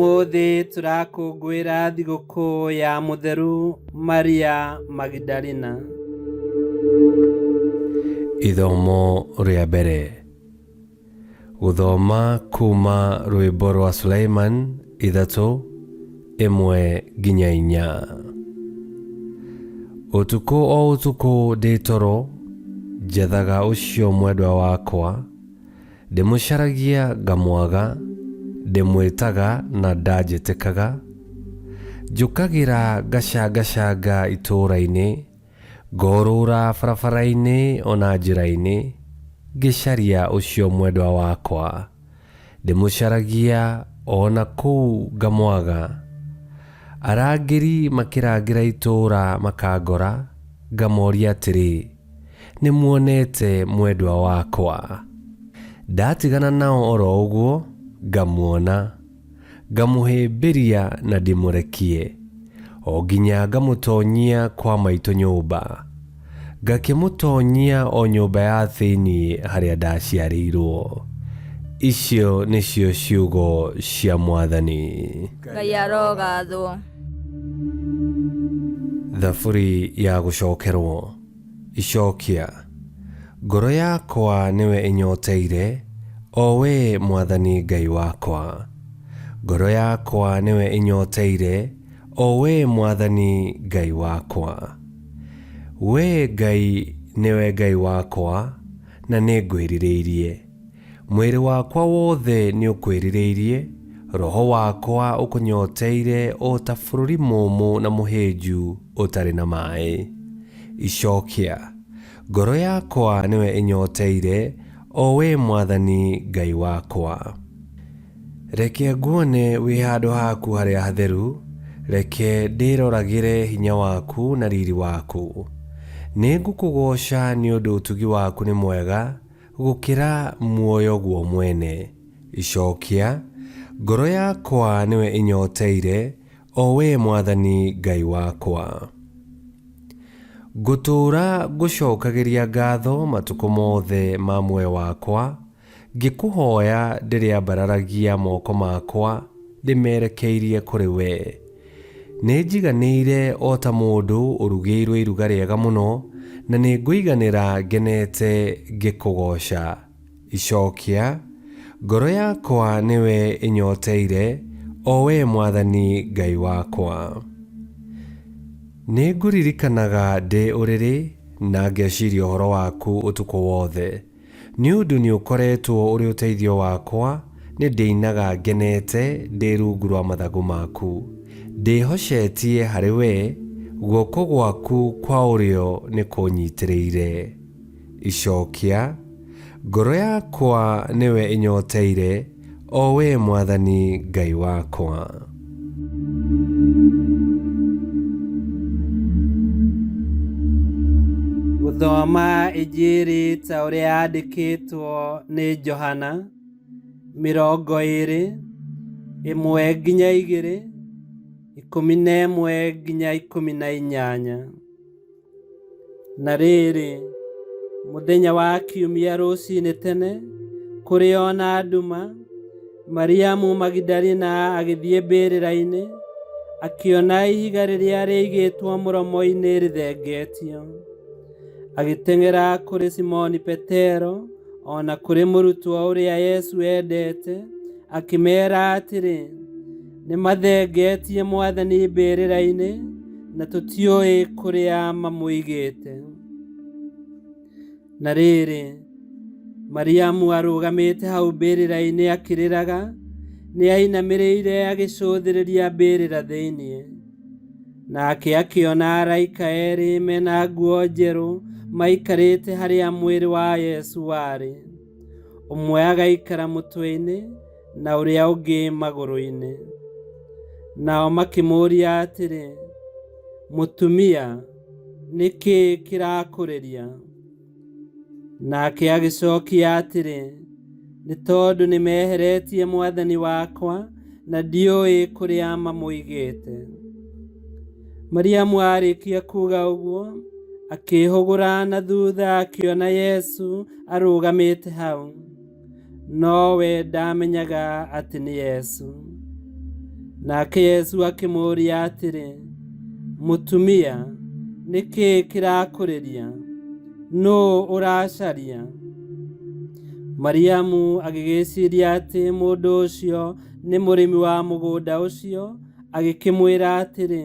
Ũmũthĩ tũrakũngũĩra thigũkũ ya Mũtheru Maria Magdalena. Ithomo rĩa mbere. Gũthoma kuma rwĩmbo rwa Suleiman 3 1-4. Ũtukũ o ũtukũ ndĩ toro, njethaga ũcio mwendwa wakwa, ndĩmũcaragia ngamwaga, ndĩmwĩtaga na ndanjĩtĩkaga. Njũkagĩra ngacangacanga itũũra-inĩ, Ngorũra barabara-inĩ o na njĩra-inĩ, ngĩcaria ũcio mwendwa wakwa. Ndĩmũcaragia o na kũu ngamwaga. Arangĩri makĩrangĩra itũũra makangora, ngamoria atĩrĩ, Nĩmuonete mwendwa wakwa? Ndatigana nao oro ũguo, ngamuona. Ngamũhĩmbĩria na ndĩmũrekie, o nginya ngamũtonyia kwa maitũ nyũmba, ngakĩmũtonyia o nyũmba ya thĩinĩ harĩa ndaciarĩirũo. Icio nĩcio ciugo cia Mwathani. Ngai arogathwo. Thaburi ya gũcokerwo. Icokia. Ngoro yakwa nĩwe ĩnyoteire, o wee Mwathani Ngai wakwa. Ngoro yakwa nĩwe ĩnyoteire, o wee Mwathani Ngai wakwa. Wee Ngai nĩwe Ngai wakwa, na nĩngwĩrirĩirie. Mwĩrĩ wakwa wothe nĩũkwĩrirĩirie, roho wakwa ũkũnyoteire o ta bũrũri mũũmũ na mũhĩnju ũtarĩ na maĩ. Icokia. Ngoro yakwa nĩwe ĩnyoteire, o wee Mwathani Ngai wakwa. Reke nguone wĩ handũ haku harĩa hatheru, reke ndĩroragĩre hinya waku na riri waku. Nĩngũkũgooca nĩ ũndũ ũtugi waku nĩ mwega, Gũkĩra muoyo guo mwene. Icokia, Ngoro yakwa nĩwe ĩnyoteire, o wee Mwathani Ngai wakwa. Ngũtũũra ngũcokagĩria ngatho matukũ mothe ma muoyo wakwa, ngĩkũhoya ndĩrĩambararagia moko makwa ndĩmerekeirie kũrĩ wee. Nĩnjiganĩire o ta mũndũ ũrugĩirwo iruga rĩega mũno, na nĩngũiganĩra ngenete ngĩkũgooca. Icokia, Ngoro yakwa nĩwe ĩnyoteire, o wee Mwathani Ngai wakwa. Nĩngũririkanaga ndĩ ũrĩrĩ, na ngeciria ũhoro waku ũtukũ wothe. Nĩ ũndũ nĩũkoretwo ũrĩ ũteithio wakwa, nĩndĩinaga ngenete ndĩ rungu rwa mathagu maku. Ndĩhocetie harĩ wee, guoko gwaku kwa ũrĩo nĩkũnyitĩrĩire. Icokia, Ngoro yakwa nĩwe ĩnyoteire, o wee Mwathani Ngai wakwa. Gũthoma Injiri ta ũrĩa yandĩkĩtwo nĩ Johana 20, 1-2, 11-18. Na rĩrĩ, mũthenya wa Kiumia rũcinĩ tene, kũrĩ o na nduma, Mariamu Magidalina agĩthiĩ mbĩrĩra-inĩ, akĩona ihiga rĩrĩa rĩaigĩtwo mũromo-inĩ rĩthengetio. Agĩteng'era kũrĩ Simoni Petero o na kũrĩ mũrutwo ũrĩa Yesu endete, akĩmeera atĩrĩ, Nĩ mathengetie Mwathani mbĩrĩra-inĩ, na tũtiũĩ kũrĩa mamũigĩte. Na rĩrĩ, Mariamu arũgamĩte hau mbĩrĩra-inĩ akĩrĩraga, nĩ ainamĩrĩire agĩcũthĩrĩria mbĩrĩra thĩinĩ. Nake akĩona araika erĩ mena nguo njerũ maikarĩte harĩa mwĩrĩ wa Yesu warĩ, ũmwe agaikara mũtwe-inĩ na ũrĩa ũngĩ magũrũ-inĩ. Nao makĩmũũria atĩrĩ, Mũtumia, nĩ kĩĩ kĩrakũrĩria? Nake agĩcokia atĩrĩ, Nĩ tondũ nĩmeheretie Mwathani wakwa, na ndiũĩ kũrĩa mamũigĩte. Mariamu aarĩkia kuuga ũguo, akĩĩhũgũra na thutha akĩona Yesu arũgamĩte hau, no we ndaamenyaga atĩ nĩ Yesu. Nake Yesu akĩmũũria atĩrĩ, Mũtumia, nĩ kĩĩ kĩrakũrĩria? Nũũ ũracaria? Mariamu agĩgĩciria atĩ mũndũ ũcio nĩ mũrĩmi wa mũgũnda ũcio, agĩkĩmwĩra atĩrĩ,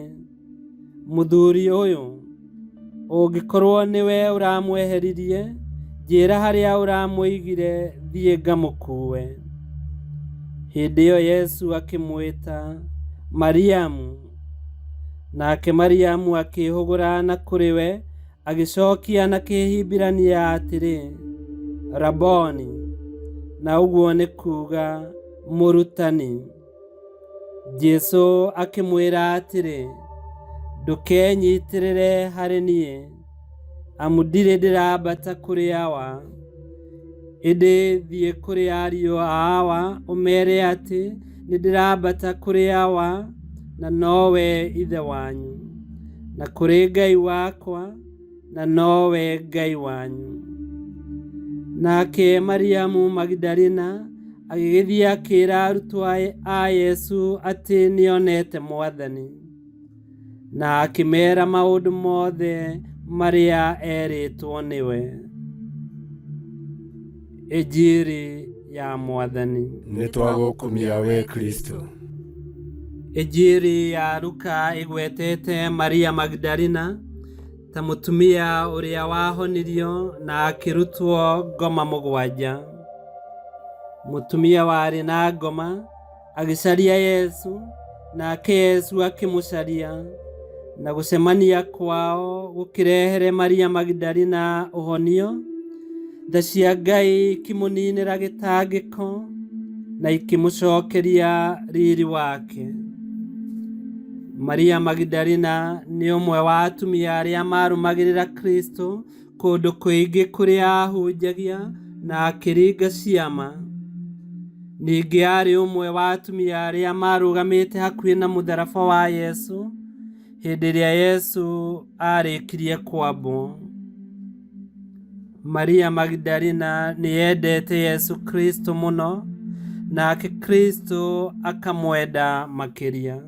Mũthuri ũyũ, ũngĩkorwo nĩwe ũramweheririe, njĩĩra harĩa ũramũigire thiĩ ngamũkuue. Hĩndĩ ĩyo Yesu akĩmwĩta, Mariamu. Nake Mariamu akĩĩhũgũra na kũrĩ we, agĩcokia na Kĩhibirania atĩrĩ, Raboni, na ũguo nĩ kuuga Mũrutani. Jesũ akĩmwĩra atĩrĩ, Ndũkenyitĩrĩre harĩ niĩ, amu ndirĩ ndĩrambata kũrĩ Awa. Ĩndĩ thiĩ kũrĩ ariũ a Awa ũmeere atĩ nĩndĩrambata kũrĩ Awa na nowe Ithe wanyu, na kũrĩ Ngai wakwa na nowe Ngai wanyu. Nake Mariamu Magidalina agĩgĩthiĩ akĩĩra arutwo a Yesu atĩ nĩonete Mwathani, na akĩmeera maũndũ mothe marĩa erĩtwo nĩwe. Injiri ya Mwathani. Nĩ twagũkumia we Kristo. Injiri ya Luka ĩgwetete Maria Magdalena ta mũtumia ũrĩa wahonirio na akĩrutwo ngoma 7. Mũtumia warĩ na ngoma agĩcaria Yesu, nake Yesu akĩmũcaria, na gũcemania kwao gũkĩrehere Maria Magdalena ũhonio. Tha cia Ngai ikĩmũninĩra gĩtangĩko na ikĩmũcokeria riri wake. Maria Magdalena nĩ ũmwe wa atumia arĩa marũmagĩrĩra Kristo kũndũ kũingĩ kũrĩa ahunjagia na akĩringa ciama. Ningĩ aarĩ ũmwe wa atumia arĩa marũgamĩte hakuhĩ na mũtharaba wa Yesu hĩndĩ ĩrĩa Yesu aarĩkirie kwambwo. Maria Magdalena nĩ endete Yesu Kristo mũno, nake Kristo akamwenda makĩria.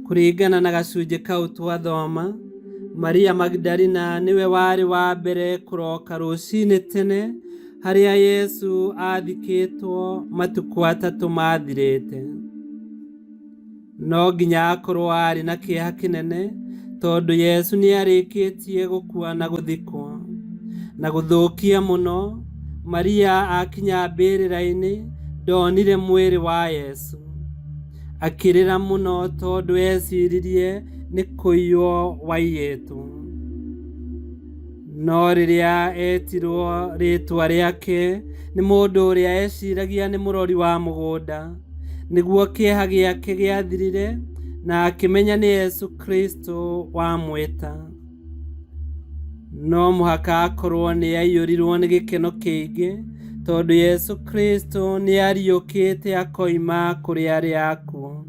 Kũringana na gacunjĩ kau twathoma, Maria Magdalena nĩwe warĩ wa mbere kũroka rũcinĩ tene harĩa Yesu aathikĩtwo matukũ 3 mathirĩte. No nginya akorwo aarĩ na kĩeha kĩnene tondũ Yesu nĩ arĩkĩtie gũkua na gũthikwo. Na gũthũkia mũno, Maria akinya mbĩrĩra-inĩ ndonire mwĩrĩ wa Yesu. Akĩrĩra mũno tondũ eciririe nĩ kũiywo waiyĩtwo. No rĩrĩa etirwo rĩtwa rĩake nĩ mũndũ ũrĩa eciragia nĩ mũrori wa mũgũnda, nĩguo kĩeha gĩake gĩathirire na akĩmenya nĩ Yesu Kristo wamwĩta. No mũhaka akorwo nĩ aiyũrirwo nĩ gĩkeno kĩingĩ tondũ Yesu Kristo nĩ ariũkĩte akoima kũrĩ arĩa akuũ.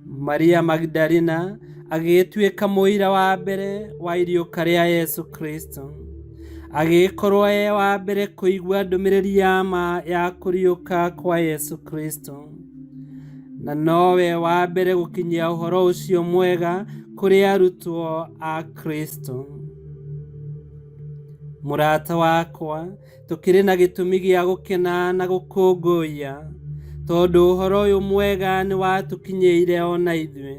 Maria Magdalena agĩgĩtuĩka mũira wa mbere wa iriũka rĩa Yesu Kristo. Agĩgĩkorwo e wa mbere kũigua ndũmĩrĩri ya ma ya kũriũka kwa Yesu Kristo. Na nowe wa mbere gũkinyia ũhoro ũcio mwega kũrĩ arutwo a Kristo. Mũrata wakwa, tũkĩrĩ na gĩtũmi gĩa gũkena na gũkũngũiya, tondũ ũhoro ũyũ mwega nĩ watũkinyĩire o na ithuĩ,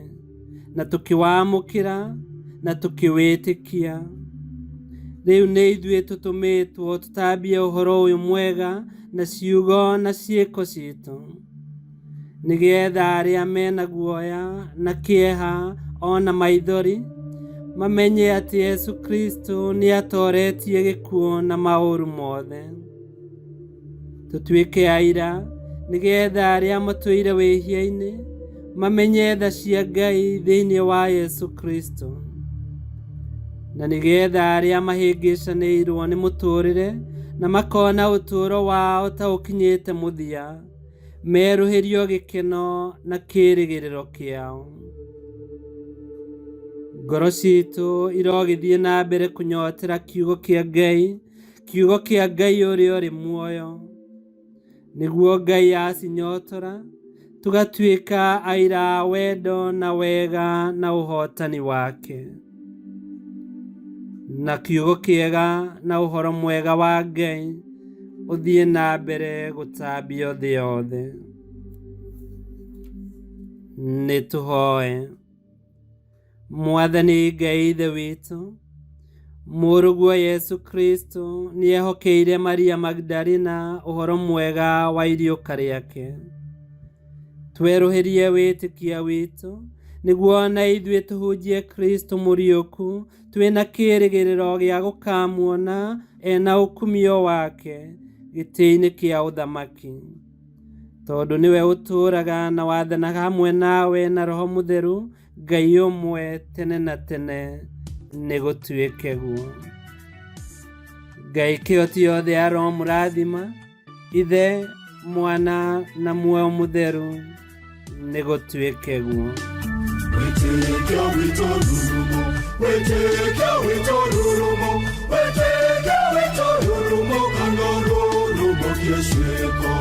na tũkĩwamũkĩra na tũkĩwĩtĩkia. Rĩu nĩ ithuĩ tũtũmĩtwo tũtambie ũhoro ũyũ mwega na ciugo na ciĩko citũ, nĩgetha arĩa mena guoya na kĩeha ona maithori mamenye atĩ Yesu Kristo nĩ atoretie gĩkuũ na maũru mothe. Tũtuĩke aira nĩgetha arĩa matũire wĩhia-inĩ mamenye tha cia Ngai thĩinĩ wa Yesu Kristo, na nĩgetha arĩa mahĩngĩcanĩirwo nĩ mũtũrĩre na makona ũtũũro wao ta ũkinyĩte mũthia merũhĩrio gĩkeno na kĩĩrĩgĩrĩro kĩao. Ngoro citũ irogĩthiĩ na mbere kũnyotera kiugo kĩa Ngai, kiugo kĩa Ngai ũrĩa ũrĩ muoyo. Nĩguo Ngai acinyotora, tũgatuĩka aira a wendo na wega na ũhotani wake. Na kiugo kĩega na ũhoro mwega wa Ngai ũthiĩ na mbere gũtambio thĩ yothe. Nĩ tũhoe. Mwathani Ngai Ithe witũ, Mũrũguo Yesu Kristo nĩehokeire Maria Magdalena ũhoro mwega wa iriũka rĩake. Twerũhĩrie wĩtĩkia witũ nĩguo ona ithuĩ tũhunjie Kristo mũriũku twĩna kĩĩrĩgĩrĩro gĩa gũkamuona ena ũkumio wake gĩtĩ-inĩ kĩa ũthamaki. Tondũ nĩwe ũtũũraga na wathanaga hamwe nawe na Roho Mũtheru, Ngai ũmwe tene na tene, nĩ gũtuĩke guo. Ngai kĩhoti yothe aromũrathima, Ithe, Mwana na Muoyo Mũtheru, nĩ gũtuĩke guo. Wĩtĩkio witũ rurumo, wĩtĩkio witũ rurumo, wĩtĩkio witũ rurumo kana rurumo kĩciĩko.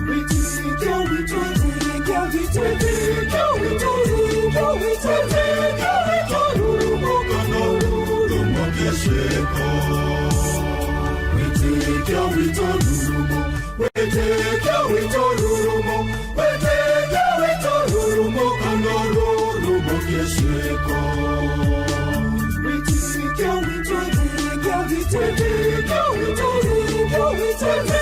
Wĩtĩkio witũ, wĩtĩkio witũ, wĩtĩkio witũ rurumo, wĩtĩkio witũ rurumo kana rurumo kĩciĩko. Wĩtĩkio witũ rurumo, wĩtĩkio witũ rurumo, wĩtĩkio witũ rurumo kana rurumo kĩciĩko. Wĩtĩkio witũ, wĩtĩkio witũ, wĩtĩkio witũ rurumo, wĩtĩkio